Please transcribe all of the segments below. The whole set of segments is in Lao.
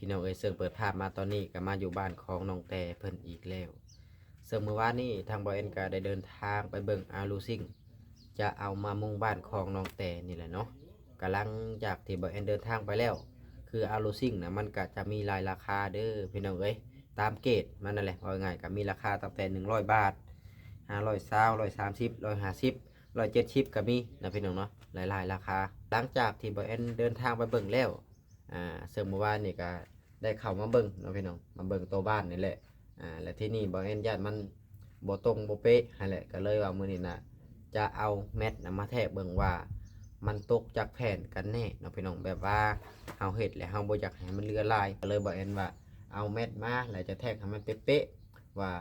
ພີ່ນ້ອງເອີຍ ເຊິ່ງເປີດພາບມາຕອນນີ້ກໍມາຢູ່ບ້ານຂອງນ້ອງແຕເພິ່ນອີກແລ້ວ. ເຊິ່ງມື້ວານນີ້ທາງບ່າວແອນກໍໄດ້ເດີນທາງໄປເບິ່ງອາລູຊິງ ຈະເອົາມາມຸງບ້ານຂອງນ້ອງແຕນີ້ແຫຼະເນາະ. ກໍຫຼັງຈາກທີ່ບ່າວແອນເດີນທາງໄປແລ້ວ ຄືອາລູຊິງນະ ມັນກໍຈະມີຫຼາຍລາຄາເດີພີ່ນ້ອງເອີຍ. ຕາມເກດມັນນັ້ນແຫຼະ ເວົ້າງ່າຍໆ ກໍມີລາຄາຕັ້ງແຕ່ໜຶ່ງຮ້ອຍບາດ, ຫ້າຮ້ອຍຊາວ, ຮ້ອຍສາມສິບ, ຮ້ອຍຫ້າສິບ, ຮ້ອຍເຈັດສິບກໍມີນະພີ່ນ້ອງເນາະ, ຫຼາຍໆລາຄາ. ຫຼັງຈາກທີ່ບ່າວແອນເດີນທາງໄປເບິ່ງແລ້ວ ອ່າ ເຊິ່ງມື້ວານນີ້ກໍໄດ້ເຂົ້າມາເບິ່ງເນາະພີ່ນ້ອງ, ມາເບິ່ງໂຕບ້ານນີ້ແຫຼະ. ອ່າ ແລະທີ່ນີ້ບ່າວແອນຢ້ານມັນບໍ່ຕົງບໍ່ເປະຫັ້ນແຫຼະ, ກໍເລີຍວ່າມື້ນີ້ນະ ຈະເອົາແມັດນະມາແທກເບິ່ງວ່າມັນຕົກຈັກແຜ່ນກັນແນ່ເນາະພີ່ນ້ອງ. ແບບວ່າເຮົາເຮັດແລ້ວເຮົາບໍ່ຢາກໃຫ້ມັນເຫຼືອຫຼາຍ, ກໍເລີຍບ່າວແອນວ່າເອົາແມັດມາ ແລ້ວຈະແທກໃຫ້ມັນເປະໆ ວ່າ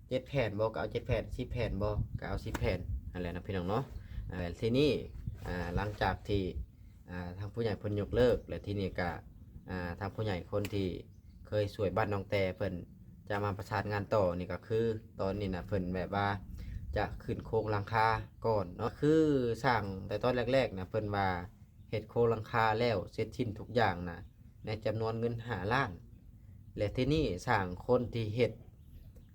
ເຈັດແຜ່ນບໍ່ ກໍເອົາເຈັດແຜ່ນ, ສິບແຜ່ນບໍ່ ກໍເອົາສິບແຜ່ນຫັ້ນແຫຼະນະພີ່ນ້ອງເນາະ. ເອີ ທີນີ້ ອ່າ ຫຼັງຈາກທີ່ ອ່າ ທາງຜູ້ໃຫຍ່ເພິ່ນຍົກເລີກ ແລະທີນີ້ກໍ ອ່າ ທາງຜູ້ໃຫຍ່ຄົນທີ່ເຄີຍຊ່ວຍບ້ານນ້ອງແຕເພິ່ນຈະມາປະສານງານຕໍ່ນີ້ ກໍຄືຕອນນີ້ນະ ເພິ່ນແບບວ່າຈະຂຶ້ນໂຄງຫຼັງຄາກ່ອນເນາະ. ຄືສ້າງແຕ່ຕອນແລກໆນະ ເພິ່ນວ່າ ເຮັດໂຄງຫຼັງຄາແລ້ວເສັດສິ້ນທຸກຢ່າງນະ ໃນຈຳນວນເງິນຫ້າລ້ານ. ແລະທີນີ້ຊ່າງຄົນທີ່ເຮັດ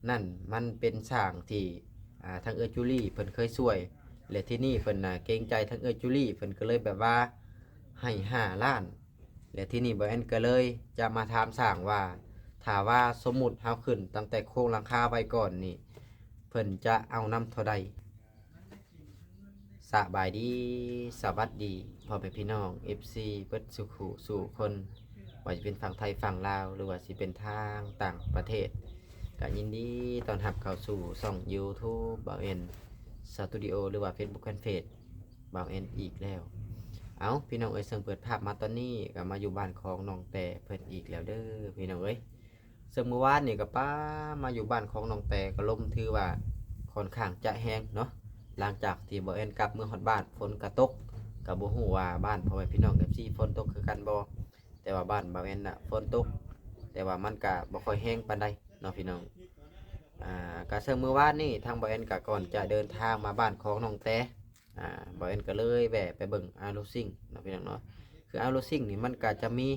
ນັ້ນ ມັນເປັນຊ່າງທີ່ ອ່າ ທາງເອື້ອຍຈູລີເພິ່ນເຄີຍຊ່ວຍ, ແລະທີນີ້ເພິ່ນນະເກງໃຈທາງເອື້ອຍຈູລີ ເພິ່ນກໍເລີຍແບບວ່າໃຫ້ຫ້າລ້ານ. ແລະທີນີ້ບ່າວແອນກໍເລີຍຈະມາຖາມຊ່າງວ່າ ຖ້າວ່າສົມມຸດເຮົາຂຶ້ນຕັ້ງແຕ່ໂຄງຫຼັງຄາໄວ້ກ່ອນນີ້ ເພິ່ນຈະເອົານຳເທົ່າໃດ? ສະບາຍດີ ສະຫວັດດີ ພໍ່ແມ່ພີ່ນ້ອງ ເອັຟຊີ ເບິດສູ່ຄູ່ສູ່ຄົນ, ບໍ່ວ່າຈະເປັນຝັ່ງໄທຝັ່ງລາວ ຫຼືວ່າຊິເປັນທາງຕ່າງປະເທດ, ກະຍິນດີຕ້ອນຮັບເຂົ້າສູ່ຊ່ອງ YouTube ບ່າວແອນ Studio ຫຼືວ່າ Facebook Fanpage ບ່າວແອນອີກແລ້ວ. ເອົ້າ ພີ່ນ້ອງເອີຍ ເຊິ່ງເປີດພາບມາຕອນນີ້ ກໍມາຢູ່ບ້ານຂອງນ້ອງແຕເພິ່ນອີກແລ້ວເດີ ພີ່ນ້ອງເອີຍ. ເຊິ່ງມື້ວານນີ້ກໍປາມາຢູ່ບ້ານຂອງນ້ອງແຕ ກໍລົມຖືວ່າຄ່ອນຂ້າງຈະແຮງເນາະ. ຫຼັງຈາກທີ່ບ່າວແອນກັບເມືອຮອດບ້ານ ຝົນກໍຕົກ, ກໍບໍ່ຮູ້ວ່າບ້ານພໍ່ແມ່ພີ່ນ້ອງ ເອັຟຊີ ຝົນຕົກຄືກັນບໍ່, ແຕ່ວ່າບ້ານບ່າວແອນນະຝົນຕົກ ແຕ່ວ່າມັນກໍບໍ່ຄ່ອຍແຮງປານໃດເນາະພີ່ນ້ອງ. ອ່າ ກໍເຊິ່ງມື້ວານນີ້ທາງບ່າວແອນກໍກ່ອນຈະເດີນທາງມາບ້ານຂອງນ້ອງແຕ ອ່າ ບ່າວແອນກໍເລີຍແວ່ໄປເບິ່ງອາລູຊິງເນາະ ພີ່ນ້ອງເນາະ. ຄືອາລູຊິງນີ້ມັນກໍຈະມີ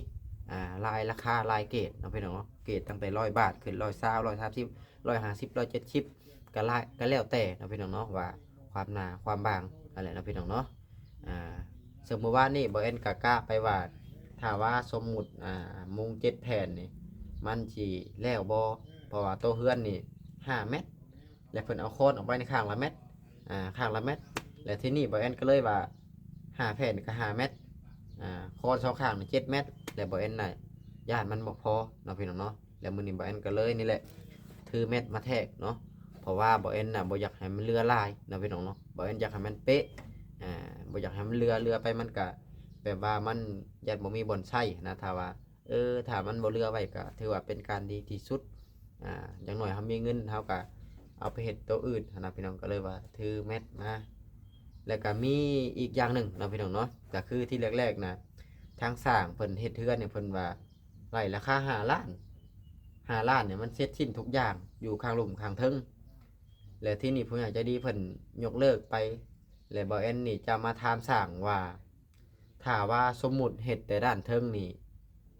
ອ່າ ຫຼາຍລາຄາຫຼາຍເກດເນາະ ພີ່ນ້ອງເນາະ, ເກດຕັ້ງແຕ່ຮ້ອຍບາດຂຶ້ນ ຮ້ອຍຊາວ ຮ້ອຍສາມສິບ ຮ້ອຍຫ້າສິບ ຮ້ອຍເຈັດສິບ ກໍຫຼາຍ ກໍແລ້ວແຕ່ເນາະ ພີ່ນ້ອງເນາະ ວ່າຄວາມໜາຄວາມບາງຫັ້ນແຫຼະເນາະ ພີ່ນ້ອງເນາະ. ອ່າ ເຊິ່ງມື້ວານນີ້ບ່າວແອນກໍກະໄປວ່າ ຖ້າວ່າສົມມຸດ ອ່າ ມຸງເຈັດແຜ່ນນີ້ ມັນຊິແລ້ວບໍ່? ເພາະວ່າໂຕເຮືອນນີ້ຫ້າແມັດ ແລະເພິ່ນເອົາຄອນອອກໄປໃນຂ້າງລະແມັດ ອ່າ ຂ້າງລະແມັດ. ແລະທີນີ້ບ່າວແອນກໍເລີຍວ່າ ຫ້າແຜ່ນກໍຫ້າແມັດ ອ່າ ຄອນສອງຂ້າງນີ້ເຈັດແມັດ ແລະບ່າວແອນນະຢ້ານມັນບໍ່ພໍເນາະ ພີ່ນ້ອງເນາະ. ແລະມື້ນີ້ບ່າວແອນກໍເລີຍນີ້ແຫຼະ ຖືແມັດມາແທກເນາະ ເພາະວ່າບ່າວແອນນະບໍ່ຢາກໃຫ້ມັນເຫຼືອຫຼາຍເນາະ ພີ່ນ້ອງເນາະ, ບ່າວແອນຢາກໃຫ້ມັນເປະ ອ່າ ບໍ່ຢາກໃຫ້ມັນເຫຼືອ ເຫຼືອໄປມັນກະແບບວ່າມັນຢ້ານບໍ່ມີບ່ອນໃຊ້ນະ. ຖ້າວ່າ ເອີ ຖ້າມັນບໍ່ເຫຼືອໄວ້ກໍຖືວ່າເປັນການດີທີ່ສຸດ. ອ່າ ຢ່າງໜ້ອຍເຮົາມີເງິນ ເຮົາກໍເອົາໄປເຮັດໂຕອື່ນຫັ້ນນະ ພີ່ນ້ອງ. ກໍເລີຍວ່າຖືແມັດມາ. ແລ້ວກໍມີອີກຢ່າງໜຶ່ງເນາະ ພີ່ນ້ອງເນາະ, ກໍຄືທີ່ແລກໆນະ ທາງຊ່າງເພິ່ນເຮັດເຮືອນນີ້ ເພິ່ນວ່າໄລ່ລາຄາຫ້າລ້ານ, ຫ້າລ້ານນີ້ມັນເສັດສິ້ນທຸກຢ່າງ ຢູ່ຂ້າງລຸ່ມຂ້າງເທິງ. ແລ້ວທີນີ້ຜູ້ໃຫຍ່ໃຈດີເພິ່ນຍົກເລີກໄປ ແລະບ່າວແອນນີ້ຈະມາຖາມຊ່າງວ່າ ຖ້າວ່າສົມມຸດເຮັດແຕ່ດ້ານເທິງນີ້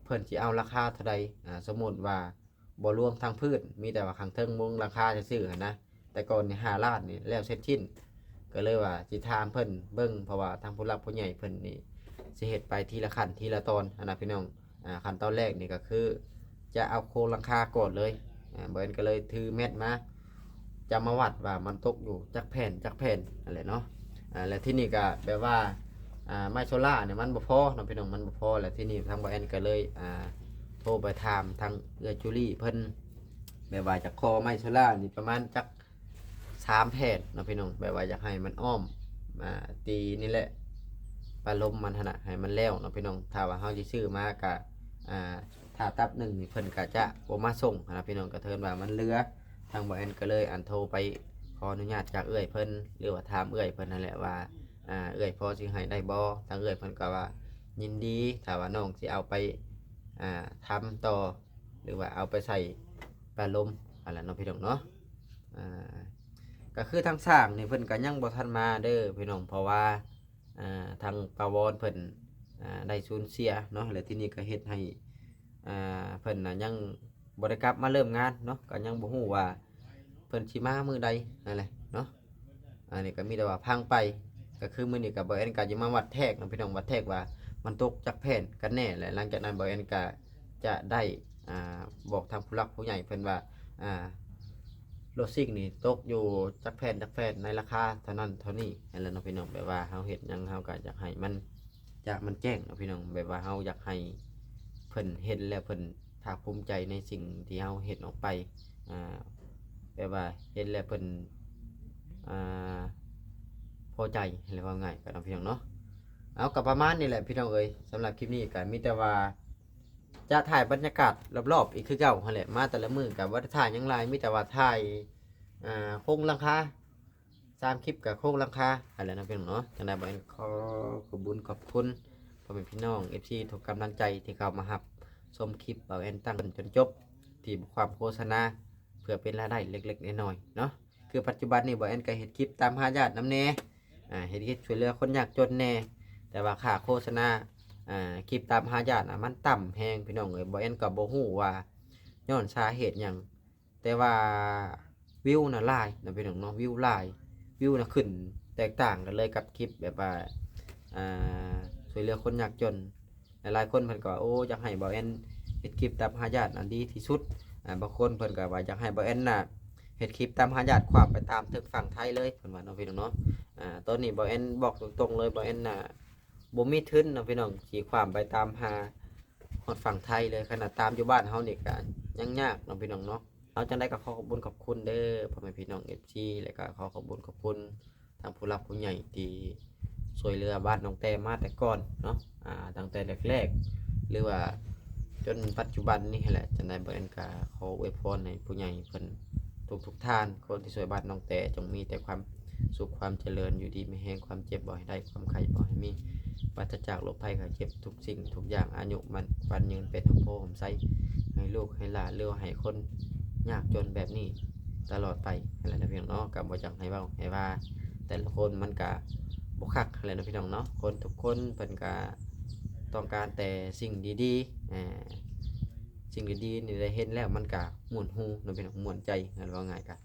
ເພິ່ນຊິເອົາລາຄາເທົ່າໃດ? ອ່າ ສົມມຸດວ່າບໍ່ລວມທາງພື້ນ ມີແຕ່ວ່າຂ້າງເທິງມຸງຫຼັງຄາຊື່ໆຫັ້ນນະ, ແຕ່ກ່ອນນີ້ຫ້າລ້ານນີ້ແລ້ວເສັດສິ້ນ. ກໍເລີຍວ່າຊິຖາມເພິ່ນເບິ່ງ ເພາະວ່າທາງຜູ້ຫຼັກຜູ້ໃຫຍ່ເພິ່ນນີ້ຊິເຮັດໄປທີລະຂັ້ນທີລະຕອນຫັ້ນນະ ພີ່ນ້ອງ. ອ່າ ຂັ້ນຕອນແລກນີ້ກໍຄືຈະເອົາໂຄງຫຼັງຄາກ່ອນເລີຍ. ອ່າ ບ່າວແອນກໍເລີຍຖືແມັດມາ ຈະມາວັດວ່າມັນຕົກຢູ່ຈັກແຜ່ນຈັກແຜ່ນຫັ້ນແຫຼະເນາະ. ອ່າ ແລະທີນີ້ກໍແບບວ່າ ອ່າ ໄມ້ໂຊລານີ້ມັນບໍ່ພໍເນາະ ພີ່ນ້ອງ, ມັນບໍ່ພໍ. ແລະທີນີ້ທາງບ່າວແອນກໍເລີຍ ອ່າ ໂທໄປຖາມທາງເອື້ອຍຈູລີເພິ່ນ ແບບວ່າຈະຂໍໄມ້ໂຊລານີ້ປະມານຈັກສາມແຜ່ນເນາະ ພີ່ນ້ອງ, ແບບວ່າຢາກໃຫ້ມັນອ້ອມ ອ່າ ຕີນີ້ແຫຼະ ປະລົມມັນຫັ້ນນະ ໃຫ້ມັນແລ້ວເນາະ ພີ່ນ້ອງ. ຖ້າວ່າເຮົາຊິຊື້ມາກະ ອ່າ ຖ້າຕັບໜຶ່ງນີ້ເພິ່ນກະຈະບໍ່ມາສົ່ງຫັ້ນນະ ພີ່ນ້ອງ, ກະເທີນວ່າມັນເຫຼືອ. ທາງບ່າວແອນກໍເລີຍ ອັນ ໂທໄປຂໍອະນຸຍາດຈາກເອື້ອຍເພິ່ນ ຫຼືວ່າຖາມເອື້ອຍເພິ່ນຫັ້ນແຫຼະວ່າ ອ່າ ເອື້ອຍພໍຊິໃຫ້ໄດ້ບໍ່? ທາງເອື້ອຍເພິ່ນກໍວ່າຍິນດີ ຖ້າວ່ານ້ອງຊິເອົາໄປ ອ່າ ທຳຕໍ່ ຫຼືວ່າເອົາໄປໃສ່ປະລົມຫັ້ນແຫຼະເນາະ ພີ່ນ້ອງເນາະ. ອ່າ ກໍຄືທາງຊ່າງນີ້ເພິ່ນກໍຍັງບໍ່ທັນມາເດີພີ່ນ້ອງ, ເພາະວ່າ ອ່າ ທາງປາວອນເພິ່ນ ອ່າ ໄດ້ສູນເສຍເນາະ, ແລ້ວທີນີ້ກໍເຮັດໃຫ້ ອ່າ ເພິ່ນນະຍັງບໍ່ໄດ້ກັບມາເລີ່ມງານເນາະ ກໍຍັງບໍ່ຮູ້ວ່າເພິ່ນຊິມາມື້ໃດນັ້ນແຫຼະເນາະ. ອັນນີ້ກໍມີແຕ່ວ່າພັງໄປ ກໍຄືມື້ນີ້ກໍບ່າວແອນກໍຈະມາວັດແທກເນາະພີ່ນ້ອງ ວັດແທກວ່າມັນຕົກຈັກແຜ່ນກັນແນ່ ແລະ ຫຼັງຈາກນັ້ນບ່າວແອນກໍຈະໄດ້ ອ່າ ບອກທາງຜູ້ຫຼັກຜູ້ໃຫຍ່ເພິ່ນວ່າ ອ່າ ໂລຊິງນີ້ຕົກຢູ່ຈັກແຜ່ນ ຈັກແຜ່ນ ໃນລາຄາເທົ່ານັ້ນເທົ່ານີ້ຫັ້ນແຫຼະເນາະພີ່ນ້ອງ. ແບບວ່າເຮົາເຮັດຫຍັງເຮົາກໍຢາກໃຫ້ມັນ ຈະມັນແຈ້ງເນາະພີ່ນ້ອງ ແບບວ່າເຮົາຢາກໃຫ້ເພິ່ນເຫັນແລ້ວເພິ່ນພາກພູມໃຈໃນສິ່ງທີ່ເຮົາເຮັດອອກໄປ ອ່າ ແບບວ່າເຫັນແລ້ວເພິ່ນ ອ່າ ພໍໃຈ ແລ້ວເວົ້າງ່າຍກໍເນາະພີ່ນ້ອງເນາະ. ເອົາ ກໍປະມານນີ້ແຫຼະພີ່ນ້ອງເອີຍ ສຳລັບຄລິບນີ້ກໍມີແຕ່ວ່າຈະຖ່າຍບັນຍາກາດລອບໆອີກຄືເກົ່າຫັ້ນແຫຼະ ມາແຕ່ລະມື້ກໍບໍ່ໄດ້ຖ່າຍຫຍັງຫຼາຍ ມີແຕ່ວ່າຖ່າຍ ອ່າ ໂຄງຫຼັງຄາ ສາມຄລິບກໍໂຄງຫຼັງຄາຫັ້ນແຫຼະເນາະພີ່ນ້ອງເນາະ. ຈັ່ງໃດບ່າວແອນຂໍຂອບບຸນຂອບຄຸນພໍ່ແມ່ພີ່ນ້ອງເອັຟຊີທຸກກຳລັງໃຈທີ່ເຂົ້າມາຮັບຊົມຄລິບບ່າວແອນຕັ້ງແຕ່ຕົ້ນຈົນຈົບ ທີ່ບໍ່ຄວາມໂຄສະນາ ເພື່ອເປັນລາຍໄດ້ເລັກໆນ້ອຍໆເນາະ. ຄືປັດຈຸບັນນີ້ບ່າວແອນກໍເຮັດຄລິບຕາມຫາຍາດນຳແດ່ ອ່າ ເຮັດຄລິບຊ່ວຍເຫຼືອຄົນຍາກຈົນແດ່ ແຕ່ວ່າຄ່າໂຄສະນາ ອ່າ ຄລິບຕາມຫາຍາດນະມັນຕ່ຳແຮງພີ່ນ້ອງເອີຍ. ບ່າວແອນກໍບໍ່ຮູ້ວ່າຍ້ອນສາເຫດຫຍັງ ແຕ່ວ່າວິວນະຫຼາຍເນາະພີ່ນ້ອງເນາະ ວິວຫຼາຍ ວິວນະຂຶ້ນແຕກຕ່າງກັນເລີຍກັບຄລິບແບບວ່າ ອ່າ ຊ່ວຍເຫຼືອຄົນຍາກຈົນ. ຫຼາຍໆຄົນເພິ່ນກໍວ່າ ໂອ້ ຢາກໃຫ້ບ່າວແອນເຮັດຄລິບຕາມຫາຍາດນະດີທີ່ສຸດ ອ່າ ບາງຄົນເພິ່ນກໍວ່າຢາກໃຫ້ບ່າວແອນນະເຮັດຄລິບຕາມຫາຍາດ ຂ້າມໄປຕາມເທິງຝັ່ງໄທເລີຍ ເພິ່ນວ່າເນາະພີ່ນ້ອງເນາະ. ອ່າ ຕອນນີ້ບ່າວແອນບອກຕົງໆເລີຍ ບ່າວແອນນະບໍ່ມີທຶນເນາະພີ່ນ້ອງ ຊິຂ້າມໄປຕາມຫາ ຮອດຝັ່ງໄທເລີຍ ຂະໜາດຕາມຢູ່ບ້ານເຮົານີ້ກະຍັງຍາກເນາະພີ່ນ້ອງເນາະ. ເອົາ ຈັ່ງໃດກໍຂໍຂອບບຸນຂອບຄຸນເດີພໍ່ແມ່ພີ່ນ້ອງເອັຟຊີ ແລະ ກໍຂໍຂອບບຸນຂອບຄຸນທາງຜູ້ຫຼັກຜູ້ໃຫຍ່ທີ່ຊ່ວຍເຫຼືອບ້ານນ້ອງແຕມາແຕ່ກ່ອນເນາະ ອ່າ ຕັ້ງແຕ່ແລກໆ ຫຼືວ່າຈົນປັດຈຸບັນນີ້ຫັ້ນແຫຼະ. ຈັ່ງໃດບ່າວແອນກໍຂໍອວຍພອນໃຫ້ຜູ້ໃຫຍ່ເພິ່ນທຸກໆທ່ານ ຄົນທີ່ຊ່ວຍບ້ານນ້ອງແຕ ຈົ່ງມີແຕ່ຄວາມສຸກຄວາມຈະເລີນ ຢູ່ດີມີແຮງ ຄວາມເຈັບບໍ່ໃຫ້ໄດ້ ຄວາມໄຂ້ບໍ່ໃຫ້ມີ ປາສະຈາກໂລກໄພໄຂ້ເຈັບທຸກສິ່ງທຸກຢ່າງ ອາຍຸໝັ້ນຂວັນຍືນ ເປັນຮົ່ມໂພຮົ່ມໄຊ ໃຫ້ລູກໃຫ້ຫຼານ ຫຼືວ່າໃຫ້ຄົນຍາກຈົນແບບນີ້ຕະຫຼອດໄປຫັ້ນແຫຼະເນາະພີ່ນ້ອງເນາະ. ກໍບໍ່ຢາກໃຫ້ເວົ້າໃຫ້ວ່າ ແຕ່ລະຄົນມັນກະບໍ່ຄັກຫັ້ນແຫຼະເນາະພີ່ນ້ອງເນາະ. ຄົນທຸກຄົນເພິ່ນກະຕ້ອງການແຕ່ສິ່ງດີໆ ອ່າ ສິ່ງດີໆນີ້ໄດ້ເຫັນແລ້ວມັນກະມ່ວນຫູເນາະພີ່ນ້ອງ ມ່ວນໃຈ ເວົ້າງ່າຍກະ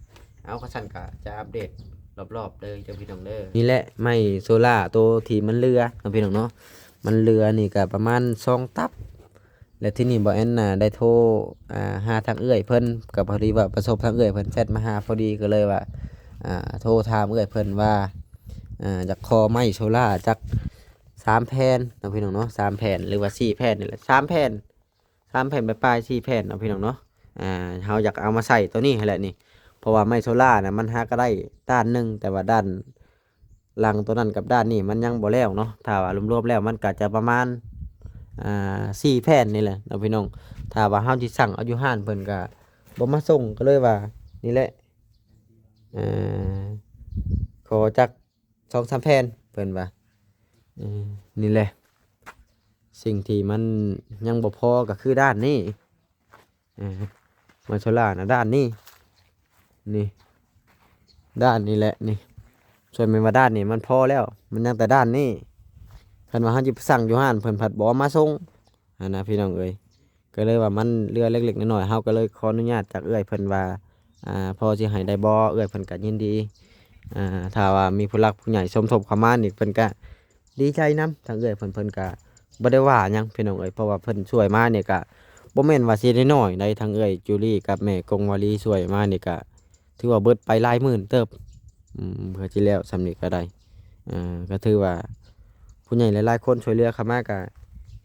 ເອົາ ຄັນຊັ້ນກໍຈະອັບເດດລອບໆເດີພີ່ນ້ອງເດີ. ນີ້ແຫຼະໄມ້ໂຊລາໂຕທີ່ມັນເຫຼືອເນາະພີ່ນ້ອງເນາະ ມັນເຫຼືອນີ້ກໍປະມານສອງຕັບ ແລະ ທີນີ້ບ່າວແອນນະໄດ້ໂທ ອ່າ ຫາທາງເອື້ອຍເພິ່ນ ກໍພໍດີວ່າປະສົບທາງເອື້ອຍເພິ່ນແຊັດມາຫາພໍດີ ກໍເລີຍວ່າ ອ່າ ໂທຖາມເອື້ອຍເພິ່ນວ່າ ອ່າ ຢາກຂໍໄມ້ໂຊລາຈັກສາມແຜ່ນເນາະພີ່ນ້ອງເນາະ ສາມແຜ່ນ ຫຼືວ່າສີ່ແຜ່ນນີ້ແຫຼະ ສາມແຜ່ນ ສາມແຜ່ນປາຍໆ ສີ່ແຜ່ນເນາະພີ່ນ້ອງເນາະ. ອ່າ ເຮົາຢາກເອົາມາໃສ່ໂຕນີ້ຫັ້ນແຫຼະນີ້ ເພາະວ່າໄມ້ໂຊລານະມັນຫາກໍໄດ້ດ້ານໜຶ່ງ ແຕ່ວ່າດ້ານຫຼັງໂຕນັ້ນກັບດ້ານນີ້ມັນຍັງບໍ່ແລ້ວເນາະ. ຖ້າວ່າລວມໆແລ້ວມັນກໍຈະປະມານ ອ່າ ສີ່ແຜ່ນນີ້ແຫຼະເນາະພີ່ນ້ອງ. ຖ້າວ່າເຮົາຊິສັ່ງເອົາຢູ່ຮ້ານເພິ່ນກໍບໍ່ມາສົ່ງ ກໍເລີຍວ່ານີ້ແຫຼະ ເອີ ຂໍຈັກ ສອງສາມແຜ່ນ ເພິ່ນວ່າ. ເອີ ນີ້ແຫຼະ ສິ່ງທີ່ມັນຍັງບໍ່ພໍກໍຄືດ້ານນີ້ ເອີ ໄມ້ໂຊລານະ ດ້ານນີ້ ນີ້ ດ້ານນີ້ແຫຼະນີ້. ສ່ວນແມ່ນວ່າດ້ານນີ້ມັນພໍແລ້ວ ມັນຍັງແຕ່ດ້ານນີ້. ຄັນວ່າເຮົາຊິໄປສັ່ງຢູ່ຮ້ານ ເພິ່ນພັດບໍ່ເອົາມາສົ່ງ ຫັ້ນນະພີ່ນ້ອງເອີຍ. ກໍເລີຍວ່າມັນເຫຼືອເລັກໆນ້ອຍໆ ເຮົາກໍເລີຍຂໍອະນຸຍາດຈາກເອື້ອຍເພິ່ນວ່າ ອ່າ ພໍຊິໃຫ້ໄດ້ບໍ່? ເອື້ອຍເພິ່ນກໍຍິນດີ ອ່າ ຖ້າວ່າມີຜູ້ຫຼັກຜູ້ໃຫຍ່ສົມທົບເຂົ້າມານີ້ ເພິ່ນກໍດີໃຈນຳ. ທາງເອື້ອຍເພິ່ນ ເພິ່ນກໍບໍ່ໄດ້ວ່າຫຍັງພີ່ນ້ອງເອີຍ ເພາະວ່າເພິ່ນຊ່ວຍມານີ້ກໍບໍ່ແມ່ນວ່າຊິໄດ້ໜ້ອຍໃດ. ທາງເອື້ອຍຈູລີກັບແມ່ກົງວາລີຊ່ວຍມານີ້ກໍ ຖືວ່າເບິດໄປຫຼາຍໝື່ນເຕີບ ອືມ ເພື່ອຊິແລ້ວສ່ຳນີ້ກໍໄດ້. ເອີ ກໍຖືວ່າຜູ້ໃຫຍ່ຫຼາຍໆຄົນຊ່ວຍເຫຼືອເຂົ້າມາກໍ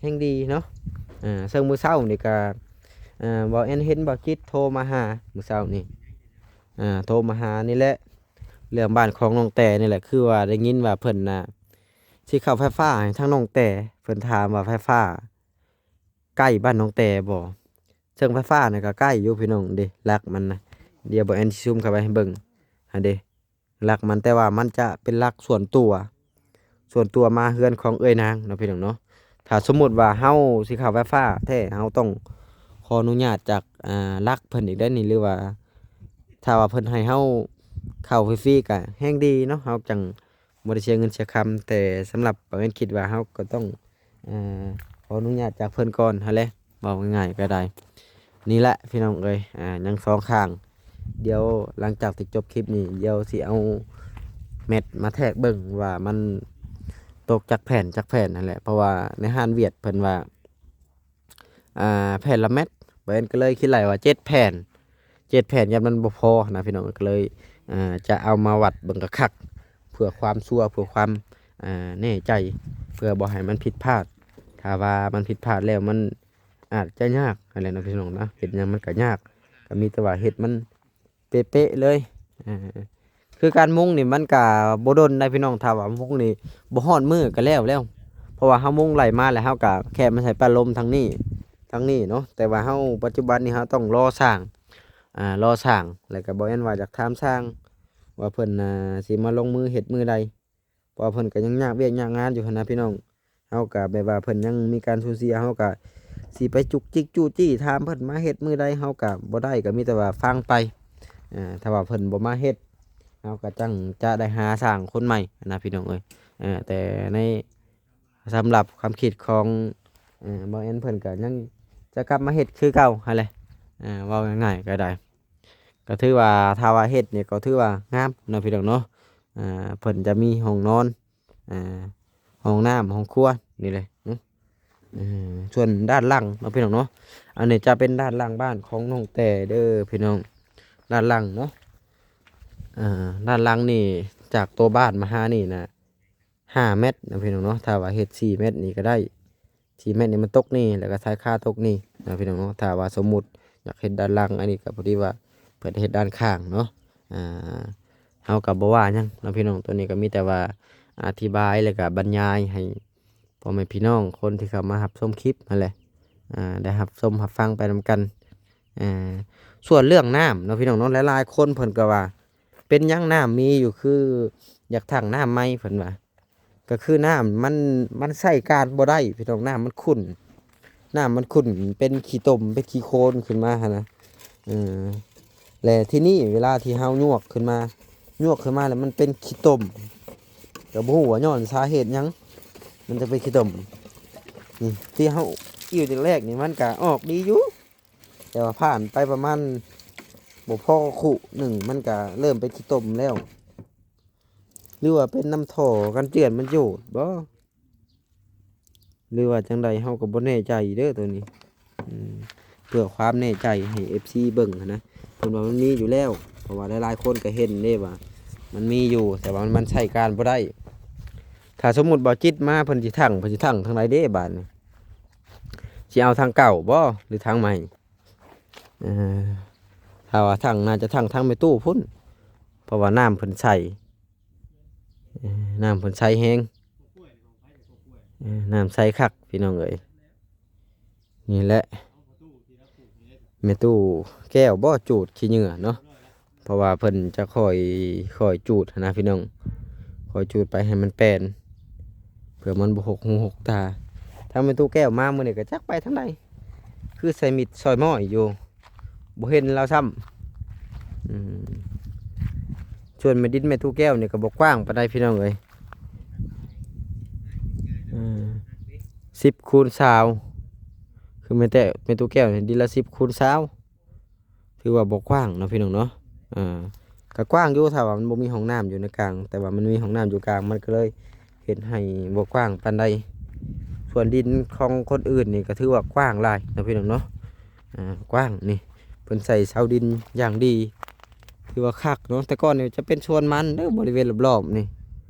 ແຮ່ງດີເນາະ. ເອີ ເຊິ່ງມື້ເຊົ້ານີ້ກໍ ເອີ ບ່າວແອນເຫັນບ່າວຈິດໂທມາຫາມື້ເຊົ້ານີ້ ເອີ ໂທມາຫານີ້ແຫຼະ ເລື່ອງບ້ານຂອງນ້ອງແຕນີ້ແຫຼະ. ຄືວ່າໄດ້ຍິນວ່າເພິ່ນນະຊິເຂົ້າໄຟຟ້າໃຫ້ທາງນ້ອງແຕ ເພິ່ນຖາມວ່າໄຟຟ້າ ໃກ້ບ້ານນ້ອງແຕບໍ່? ເຊິ່ງໄຟຟ້ານະກໍໃກ້ຢູ່ພີ່ນ້ອງເດ້ ຫຼັກມັນນະ. ດຽວບ່າວແອນຊິຊູມເຂົ້າໄປໃຫ້ເບິ່ງຫັ້ນເດ້ ຫຼັກມັນ ແຕ່ວ່າມັນຈະເປັນຫຼັກສ່ວນຕົວ ສ່ວນຕົວມາເຮືອນຂອງເອື້ອຍນາງເນາະພີ່ນ້ອງເນາະ. ຖ້າສົມມຸດວ່າເຮົາຊິເຂົ້າໄຟຟ້າແທ້ ເຮົາຕ້ອງຂໍອະນຸຍາດຈາກ ອ່າ ຫຼັກເພິ່ນອີກໄດ໋ນີ້ ຫຼືວ່າຖ້າວ່າເພິ່ນໃຫ້ເຮົາເຂົ້າຟຣີໆ ກໍແຮ່ງດີເນາະ ເຮົາຈັ່ງ ບໍ່ໄດ້ເສຍເງິນເສຍຄຳ. ແຕ່ສຳລັບບ່າວແອນຄິດວ່າເຮົາກໍຕ້ອງ ເອີ ຂໍອະນຸຍາດຈາກເພິ່ນກ່ອນຫັ້ນແຫຼະ ເວົ້າງ່າຍໆກໍໄດ້. ນີ້ແຫຼະພີ່ນ້ອງເອີຍ ອ່າ ຍັງສອງຂ້າງ. ດຽວຫຼັງຈາກທີ່ຈົບຄລິບນີ້ ດຽວຊິເອົາແມັດມາແທກເບິ່ງວ່າມັນຕົກຈັກແຜ່ນ ຈັກແຜ່ນຫັ້ນແຫຼະ. ເພາະວ່າໃນຮ້ານຫວຽດເພິ່ນວ່າ ອ່າ ແຜ່ນລະແມັດ, ເພິ່ນກໍເລີຍຄິດໄລ່ວ່າເຈັດແຜ່ນ ເຈັດແຜ່ນ ຢ້ານມັນບໍ່ພໍນະພີ່ນ້ອງ. ກໍເລີຍ ອ່າ ຈະເອົາມາວັດເບິ່ງຄັກໆ ເພື່ອຄວາມຊົວ ເພື່ອຄວາມ ອ່າ ແນ່ໃຈ ເພື່ອບໍ່ໃຫ້ມັນຜິດພາດ. ຖ້າວ່າມັນຜິດພາດແລ້ວ ມັນອາດຈະຍາກຫັ້ນແຫຼະເນາະພີ່ນ້ອງນະ. ເຮັດຫຍັງມັນກໍຍາກ ກໍມີແຕ່ວ່າເຮັດມັນ ເປະໆເລີຍ. ເອີ ຄືການມຸງນີ້ມັນກະບໍ່ດົນໃດ໋ພີ່ນ້ອງ, ຖ້າວ່າມຸງນີ້ບໍ່ຮອດມື້ກະແລ້ວແລ້ວ. ເພາະວ່າເຮົາມຸງໄລ່ມາແລ້ວ ເຮົາກະແຄ່ມາໃສ່ປາລົມທາງນີ້ ທາງນີ້ເນາະ. ແຕ່ວ່າເຮົາ ປັດຈຸບັນນີ້ເຮົາຕ້ອງລໍສ້າງ ອ່າ ລໍສ້າງ. ແລ້ວກະບໍ່ແມ່ນວ່າຢາກຖາມຊ່າງວ່າເພິ່ນ ອ່າ ຊິມາລົງມືເຮັດມື້ໃດ. ເພາະວ່າເພິ່ນກໍຍັງຍາກວຽກຍາກງານຢູ່ຫັ້ນນະພີ່ນ້ອງ. ເຮົາກໍແບບວ່າເພິ່ນຍັງມີການສູນເສຍ ເຮົາກໍຊິໄປຈຸກຈິກຈູ້ຈີ້ຖາມເພິ່ນມາເຮັດມື້ໃດ ເຮົາກໍບໍ່ໄດ້ ກໍມີແຕ່ວ່າຟັງໄປ. ເອີ ຖ້າວ່າເພິ່ນບໍ່ມາເຮັດ ເຮົາກໍຈັ່ງຈະໄດ້ຫາຊ່າງຄົນໃໝ່ນະພີ່ນ້ອງເອີຍ. ເອີ ແຕ່ໃນ ສຳລັບຄວາມຄິດຂອງ ເອີ ບ່າວແອນ ເພິ່ນກໍຍັງຈະກັບມາເຮັດຄືເກົ່າຫັ້ນແຫຼະ. ເອີ ເວົ້າງ່າຍໆກໍໄດ້ ກໍຖືວ່າ ຖ້າວ່າເຮັດນີ້ກໍຖືວ່າງາມເນາະພີ່ນ້ອງເນາະ. ອ່າ ເພິ່ນຈະມີຫ້ອງນອນ ອ່າ ຫ້ອງນ້ຳ ຫ້ອງຄົວນີ້ແຫຼະເນາະ. ເອີ ສ່ວນດ້ານຫຼັງເນາະພີ່ນ້ອງເນາະ ອັນນີ້ຈະເປັນດ້ານຫຼັງບ້ານຂອງນ້ອງແຕ່ເດີພີ່ນ້ອງ. ດ້ານຫຼັງເນາະ ອ່າ ດ້ານຫຼັງນີ້ ຈາກຕົວບ້ານມາຫານີ້ນະ ຫ້າແມັດນະພີ່ນ້ອງເນາະ. ຖ້າວ່າເຮັດສີ່ແມັດນີ້ກໍໄດ້ ສີ່ແມັດນີ້ມັນຕົກນີ້ ແລ້ວກໍຊາຍຄາຕົກນີ້ນະພີ່ນ້ອງເນາະ. ຖ້າວ່າສົມມຸດຢາກເຮັດດ້ານຫຼັງ ອັນນີ້ກໍພໍດີວ່າເພິ່ນເຮັດດ້ານຂ້າງເນາະ. ອ່າ ເຮົາກໍບໍ່ວ່າຫຍັງເນາະພີ່ນ້ອງ. ໂຕນີ້ກໍມີແຕ່ວ່າອະທິບາຍ ແລ້ວກໍບັນຍາຍໃຫ້ພໍ່ແມ່ພີ່ນ້ອງຄົນທີ່ເຂົ້າມາຮັບຊົມຄລິບຫັ້ນແຫຼະ ອ່າ ໄດ້ຮັບຊົມຮັບຟັງໄປນຳກັນ. ອ່າ ສ່ວນເລື່ອງນ້ຳເນາະພີ່ນ້ອງເນາະ ຫຼາຍໆຄົນເພິ່ນກໍວ່າ ເປັນຫຍັງນ້ຳມີຢູ່ ຄືຢາກຖັງນ້ຳໃໝ່ ເພິ່ນວ່າ. ກໍຄືນ້ຳມັນ ມັນໃຊ້ການບໍ່ໄດ້ພີ່ນ້ອງ. ນ້ຳມັນຂຸ້ນ ນ້ຳມັນຂຸ້ນເປັນຂີ້ຕົມ ເປັນຂີ້ໂຄນຂຶ້ນມາຫັ້ນນະ. ເອີ ແລະ ທີນີ້ເວລາທີ່ເຮົາຍວກຂຶ້ນມາ ຍວກຂຶ້ນມາແລ້ວມັນເປັນຂີ້ຕົມ ກໍບໍ່ຮູ້ວ່າຍ້ອນສາເຫດຫຍັງມັນຈະເປັນຂີ້ຕົມ. ນີ້ທີ່ເຮົາອີ້ວແລກໆນີ້ ມັນກະອອກດີຢູ່ ແຕ່ວ່າຜ່ານໄປປະມານບໍ່ພໍຄູ່ໜຶ່ງ ມັນກະເລີ່ມເປັນຂີ້ຕົມແລ້ວ. ຫຼືວ່າເປັນນຳທໍ່ກັນເຈື່ອນມັນໂຍດບໍ ຫຼືວ່າຈັ່ງໃດ ເຮົາກໍບໍ່ແນ່ໃຈເດີໂຕນີ້. ອືມ ເພື່ອຄວາມແນ່ໃຈໃຫ້ເອັຟຊີເບິ່ງຫັ້ນນະ ເພິ່ນວ່າມັນມີຢູ່ແລ້ວ ເພາະວ່າຫຼາຍໆຄົນກໍເຫັນເດ້ວ່າມັນມີຢູ່ ແຕ່ວ່າມັນ ມັນໃຊ້ການບໍ່ໄດ້. ຖ້າສົມມຸດບໍ່ຈິດມາ ເພິ່ນຊິຖັງ ເພິ່ນຊິຖັງທາງໃດເດ້ບາດນີ້? ຊິເອົາທາງເກົ່າບໍ ຫຼືທາງໃໝ່? ເອີ ຖ້າວ່າຖັງ ໜ້າຈະຖັງທາງແມ່ຕູ້ພຸ້ນ ເພາະວ່ານ້ຳເພິ່ນໃສ ເອີ ນ້ຳເພິ່ນໃສແຮງ ເອີ ນ້ຳໃສຄັກພີ່ນ້ອງເອີຍ. ນີ້ແຫຼະ ແມ່ຕູ້ແກ້ວບໍ ຈູດຂີ້ເຫຍື້ອເນາະ. ເພາະວ່າເພິ່ນຈະຄ່ອຍ ຄ່ອຍຈູດຫັ້ນນະພີ່ນ້ອງ ຄ່ອຍຈູດໄປໃຫ້ມັນແປນ ເພື່ອມັນບໍ່ຫົກຫູຫົກຕາ. ທາງແມ່ຕູ້ແກ້ວມາມື້ນີ້ກໍຈັກໄປທາງໃດ ຄືໃສ່ມິດຊ່ອຍມ້ອຍຢູ່ ບໍ່ເຫັນລາວຊ້ຳ. ອືມ ສ່ວນແມ່ດິນແມ່ຕູ້ແກ້ວນີ້ກໍບໍ່ກວ້າງປານໃດພີ່ນ້ອງເອີຍ ເອີ ສິບຄູນຊາວ ຄືແມ່ແຕ່ແມ່ຕູ້ແກ້ວນີ້ດິນລະສິບຄູນຊາວ ຖືວ່າບໍ່ກວ້າງເນາະພີ່ນ້ອງເນາະ. ເອີ ກໍກວ້າງຢູ່ ຖ້າວ່າມັນບໍ່ມີຫ້ອງນ້ຳຢູ່ໃນກາງ ແຕ່ວ່າມັນມີຫ້ອງນ້ຳຢູ່ກາງ ມັນກໍເລີຍເຮັດໃຫ້ບໍ່ກວ້າງປານໃດ. ສ່ວນດິນຂອງຄົນອື່ນນີ້ກໍຖືວ່າກວ້າງຫຼາຍເນາະພີ່ນ້ອງເນາະ. ເອີ ກວ້າງນີ້ ເພິ່ນໃສ່ເສົາດິນຢ່າງດີ ຖືວ່າຄັກເນາະ. ແຕ່ກ່ອນນີ້ຈະເປັນສວນມັນເດີ ບໍລິເວນລອບໆນີ້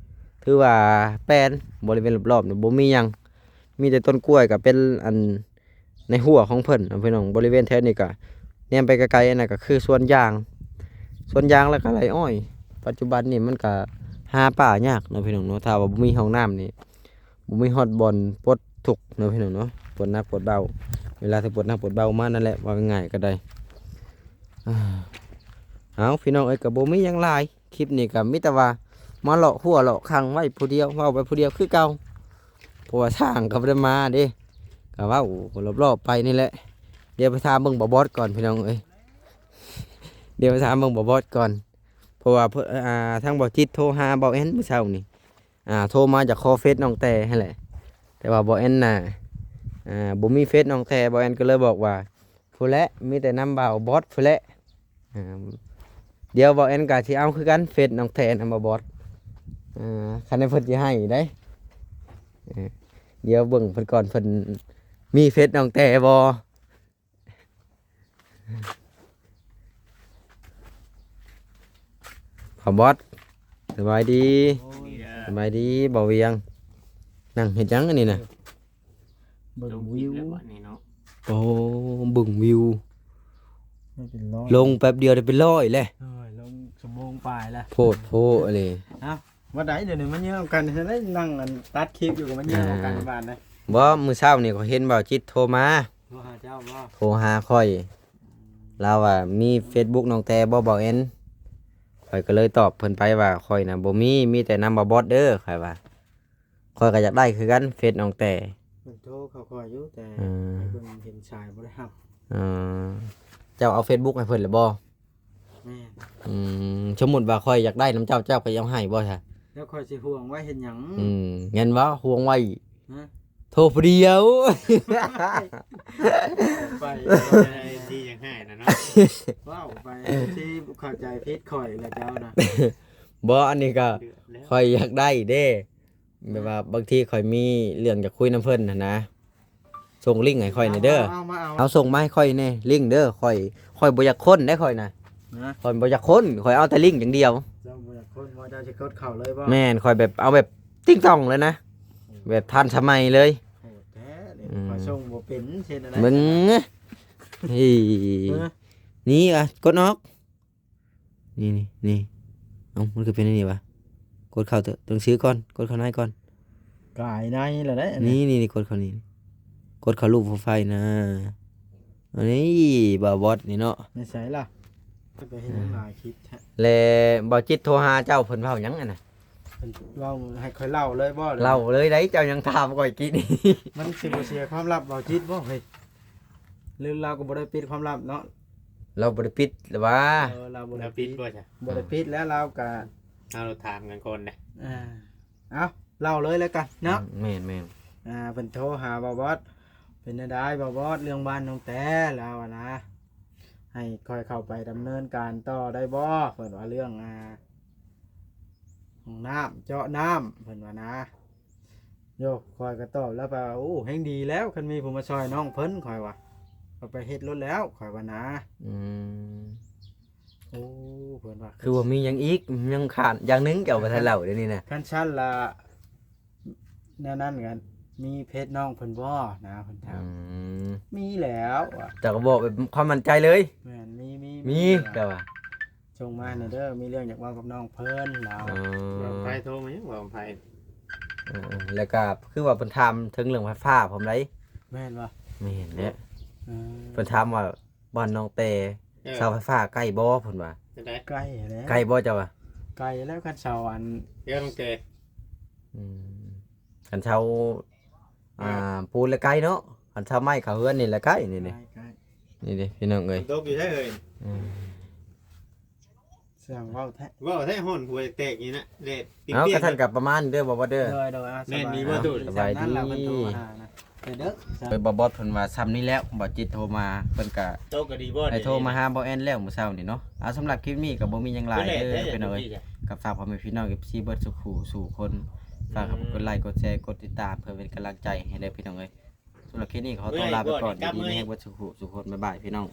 ຖືວ່າແປນ ບໍລິເວນລອບໆນີ້ບໍ່ມີຫຍັງ ມີແຕ່ຕົ້ນກ້ວຍ ກໍເປັນອັນ ໃນຮົ້ວຂອງເພິ່ນເນາະພີ່ນ້ອງ. ບໍລິເວນແຖວນີ້ກະແນມໄປໄກໆ ອັນນັ້ນກະຄືສວນຢາງ ສວນຢາງ ແລ້ວກະໄຮ່ອ້ອຍ. ປັດຈຸບັນນີ້ມັນກະຫາປາຍາກເນາະພີ່ນ້ອງເນາະ ຖ້າວ່າບໍ່ມີຫ້ອງນ້ຳນີ້ ບໍ່ມີຮອດບ່ອນປົດທຸກເນາະພີ່ນ້ອງເນາະ ປົດໜັກປົດເບົາ. ເວລາທີ່ປົດໜັກປົດເບົາມານັ້ນແຫຼະ ເວົ້າງ່າຍໆກໍໄດ້. ເອົາ ພີ່ນ້ອງເອີຍ ກໍບໍ່ມີຫຍັງຫຼາຍ ຄລິບນີ້ກໍມີແຕ່ວ່າມາເລາະຮົ້ວເລາະຄັງໄວ້ຜູ້ດຽວ ເວົ້າໄປຜູ້ດຽວຄືເກົ່າ ເພາະວ່າຊ່າງກໍບໍ່ໄດ້ມາເດ້ ກໍເວົ້າລອບໆໄປນີ້ແຫຼະ. ດຽວໄປຖາມເບິ່ງບ່າວບອດກ່ອນພີ່ນ້ອງເອີຍ ດຽວໄປຖາມເບິ່ງບ່າວບອດກ່ອນ ເພາະວ່າ ເອີ ທາງບ່າວຈິດໂທຫາບ່າວແອນມື້ເຊົ້ານີ້ ອ່າ ໂທມາຈາກຂໍເຟສນ້ອງແຕ່ຫັ້ນແຫຼະ ແຕ່ວ່າບ່າວແອນນະ ອ່າ ບໍ່ມີເຟສນ້ອງແຕ່ ບ່າວແອນກໍເລີຍບອກວ່າ ພຸ້ນແຫຼະ ມີແຕ່ນຳບ່າວບອດພຸ້ນແຫຼະ. ອ່າ ດຽວບ່າວແອນກໍຊິເອົາຄືກັນ ເຟສນ້ອງແຕ່ນຳບ່າວບອດ. ອ່າ ຄັນໃດເພິ່ນຊິໃຫ້ໄດ໋. ເອີ ດຽວເບິ່ງເພິ່ນກ່ອນ ເພິ່ນມີເຟສນ້ອງແຕ່ບໍ່? ພໍ່ບອດ ສະບາຍດີ. ໂອ້ຍ ສະບາຍດີ ບ່າວວຽງ. ນັ່ງເຮັດຫຍັງອັນນີ້ນະ? ເບິ່ງວິວ ລົງຄລິບແລ້ວບັດນີ້ເນາະ. ໂອ້ ເບິ່ງວິວ ມັນເປັນຮ້ອຍ ລົງແປັບດຽວໄດ້ເປັນຮ້ອຍແລ້ວ. ໂອ້ຍ ລົງຊົ່ວໂມງປາຍແລ້ວ ໂພດໂພອີ່ຫຼີ. ເອົ້າ ວ່າໃດ ດຽວນີ້ມາເຍືອນກັນ ເຮັດໄດ້ນັ່ງອັນຕັດຄລິບຢູ່ ກໍມາເຍືອນກັນ ອ່າ ບ້ານນະ. ບໍ່ ມື້ເຊົ້ານີ້ຂ້ອຍເຫັນບ່າວຈິດໂທມາ. ໂທຫາເຈົ້າບໍ່? ໂທຫາຂ້ອຍ. ອືມ ລາວວ່າມີເຟສບຸກນ້ອງແຕ່ບໍ່ ບ່າວແອນ? ຂ້ອຍກໍເລີຍຕອບເພິ່ນໄປວ່າ ຂ້ອຍນະບໍ່ມີ ມີແຕ່ນຳບ່າວບອດເດີ ຂ້ອຍວ່າ. ຂ້ອຍກໍຢາກໄດ້ຄືກັນ ເຟສນ້ອງແຕ່. ເພິ່ນໂທເຂົ້າຂ້ອຍຢູ່ ແຕ່ ເອີ ໃຫ້ເບິ່ງເຫັນສາຍບໍ່ໄດ້ຮັບ. ເອີ ເຈົ້າເອົາເຟສບຸກໃຫ້ເພິ່ນແລ້ວບໍ່? ແມ່ນ. ອືມ ສົມມຸດວ່າຂ້ອຍຢາກໄດ້ນຳເຈົ້າ ເຈົ້າກໍເອົາໃຫ້ບໍ່ຊະ? ແລ້ວຂ້ອຍຊິຫ່ວງໄວ້ເຮັດຫຍັງ? ອືມ ແມ່ນບໍ່? ຫ່ວງໄວ້ ຮະ? ໂທຜູ້ດຽວ ໄປ ເອັຟຊີຢາກໃຫ້ນະເນາະ. ເວົ້າໄປ ເອັຟຊີເຂົ້າໃຈຜິດຂ້ອຍແລ້ວເຈົ້ານະ. ບໍ່ ອັນນີ້ກໍ ເດືອດແລ້ວ ຂ້ອຍຢາກໄດ້ເດ້. ແບບວ່າບາງທີຂ້ອຍມີເລື່ອງຈະຄຸຍນຳເພິ່ນຫັ້ນນະ ສົ່ງລິ້ງໃຫ້ຂ້ອຍແດ່ເດີ. ເອົາ ເອົາ ເອົາ ເອົາ ສົ່ງມາໃຫ້ຂ້ອຍແດ່ລິ້ງເດີ. ຂ້ອຍ ຂ້ອຍບໍ່ຢາກຄົ້ນເດ້ຂ້ອຍນະ ຮະ? ຂ້ອຍບໍ່ຢາກຄົ້ນ ຂ້ອຍເອົາແຕ່ລິ້ງຢ່າງດຽວ. ເຈົ້າບໍ່ຢາກຄົ້ນບໍ່? ເຈົ້າຊິກົດເຂົ້າເລີຍບໍ່? ແມ່ນ ຂ້ອຍແບບ ເອົາແບບຕິງຕ້ອງເລີຍນະ ໂອ້ ແບບທັນສະໄໝເລີຍ. ໂຫດແທ້ ອືມ ຂ້ອຍສົ່ງບໍ່ເປັນ ເຮັດແນວໃດ? ເບິ່ງ ເຮີ້ຍ ຮະ? ນີ້ອະ ກົດອອກ. ນີ້ ນີ້ ນີ້ ເອົ້າ ມັນຄືເປັນອັນນີ້ວະ? ກົດເຂົ້າໂຕໜັງສືກ່ອນ ກົດເຂົ້າໃນກ່ອນ. ກາຍໃນແລ້ວເດ້ ນີ້ ນີ້ ນີ້ ກົດເຂົ້ານີ້ ກົດເຂົ້າຮູບໂປຣໄຟນະ. ອັນນີ້ບ່າວບອດນີ້ເນາະ ໃນໃສລະ? ໄປເຮັດຫຍັງຫຼາຍຄລິບແທ້? ແລະ ບ່າວຈິດໂທຫາເຈົ້າ ເພິ່ນເວົ້າຫຍັງຫັ້ນນະ? ເພິ່ນເວົ້າໃຫ້ຂ້ອຍເລົ່າເລີຍບໍ່? ເລົ່າເລີຍໄດ໋ ເຈົ້າຍັງຖາມຂ້ອຍກີ້ນີ້. ມັນຊິບໍ່ເສຍຄວາມລັບບ່າວຈິດບໍ່ເຮີ້ຍ? ຫຼືລາວກໍບໍ່ໄດ້ປິດຄວາມລັບເນາະ? ລາວບໍ່ໄດ້ປິດລະຫວາ? ເອີ ລາວບໍ່ໄດ້ປິດ ລາວປິດບໍ່ຊະ? ບໍ່ໄດ້ປິດແລ້ວ ລາວກໍ ເຮົາຖາມກັນກ່ອນເດ້. ອ່າ ເອົາ ເລົ່າເລີຍແລ້ວກັນເນາະ. ອືມ ແມ່ນໆ. ອ່າ ເພິ່ນໂທຫາບ່າວບອດ ເປັນແນວໃດບ່າວບອດ ເລື່ອງບ້ານນ້ອງແຕ່ ລາວວ່ານະ ໃຫ້ຂ້ອຍເຂົ້າໄປດຳເນີນການຕໍ່ໄດ້ບໍ່? ເພິ່ນວ່າເລື່ອງ ອ່າ ຫ້ອງນ້ຳ ເຈາະນ້ຳ ເພິ່ນວ່ານະ. ໂຍ ຂ້ອຍກໍຕອບລາວໄປວ່າ ໂອ້ ແຮ່ງດີແລ້ວ ຄັນມີຜູ້ມາຊ່ອຍນ້ອງເພິ່ນ ຂ້ອຍວ່າ ກໍໄປເຮັດໂລດແລ້ວ ຂ້ອຍວ່ານະ. ອືມ ໂອ້ ເພິ່ນວ່າ ຄືວ່າມີຫຍັງອີກ? ຍັງຂາດຢ່າງໜຶ່ງ ເຈົ້າບໍ່ທັນເລົ່າດຽວນີ້ນະ. ຄັນຊັ້ນລະ ແນວນັ້ນກໍມີເຟສນ້ອງເພິ່ນບໍ່ນະ ເພິ່ນຖາມ. ອືມ ມີແລ້ວວ່າ ເຈົ້າກໍບອກແບບຄວາມໝັ້ນໃຈເລີຍ. ແມ່ນ ມີ ມີ ມີ ມີ ເຈົ້າວ່າ ສົ່ງມາແດ່ເດີ ມີເລື່ອງຢາກເວົ້າກັບນ້ອງເພິ່ນ ລາວ. ເອີ ບ່າວໄພໂທມາຫຍັງ ບ່າວໄພ? ເອີ ແລ້ວກໍຄືວ່າເພິ່ນຖາມເຖິງເລື່ອງໄຟຟ້າພ້ອມໃດ໋. ແມ່ນບໍ່? ແມ່ນແຫຼະ. ເອີ ເພິ່ນຖາມວ່າ ບ້ານນ້ອງແຕ່ ເອີ ເສົາໄຟຟ້າໃກ້ບໍ່? ເພິ່ນວ່າ ຈັ່ງໃດ? ໃກ້ແຫຼະ. ໃກ້ບໍ່ເຈົ້າວ່າ? ໃກ້ແລ້ວ ຄັນເສົາອັນ ເຮືອນນ້ອງແຕ່. ອືມ ຄັນເສົາ ອ່າ ອ່າ ປູນລະໄກເນາະ ຄັນເສົາໄມ້ເຂົ້າເຮືອນນີ້ລະໄກ ນີ້ ໃກ້ໆ ນີ້ເດ້ພີ່ນ້ອງເອີຍ. ຝົນຕົກຢູ່ໃສເອີຍ? ອືມ ຊ່າງເວົ້າແທ້ ເວົ້າແທ້ ຮ້ອນຫົວແຕກນີ້ນະ ແດດ ເອົ້າ ກະທັນກະປະມານເດີ ບໍ່ ບໍ່ເດີ. ໂດຍໆ ອ່າ ແມ່ນມີບໍ່ຕູ້? ສະບາຍດີ ສຳນັ້ນລະເພິ່ນໂທມາຫານະ. ເດີ ເອີ ບ່າວບອດເພິ່ນວ່າຊ່ຳນີ້ແລ້ວ ບ່າວຈິດໂທມາ ເພິ່ນກະ ໂຕກະດີບໍ່ ໄດ້ໂທມາຫາບ່າວແອນແລ້ວມື້ເຊົ້ານີ້ເນາະ. ອ່າ ສຳລັບຄລິບນີ້ກະບໍ່ມີຫຍັງຫຼາຍເດີພີ່ນ້ອງເອີຍ ກະຝາກພໍ່ແມ່ພີ່ນ້ອງ ເອັຟຊີ ເບິດສູ່ຜູ້ສູ່ຄົນ ຝາກ ອືມ ກົດໄລ ກົດແຊ ກົດຕິດຕາມ ເພື່ອເປັນກຳລັງໃຈໃຫ້ເດີພີ່ນ້ອງເອີຍ. ສຳລັບຄລິບນີ້ຂໍຕົວລາໄປກ່ອນ ຢູ່ດີມີແຮງເບິດສູ່ຜູ້ສູ່ຄົນ ບາຍບາຍພີ່ນ້ອງ.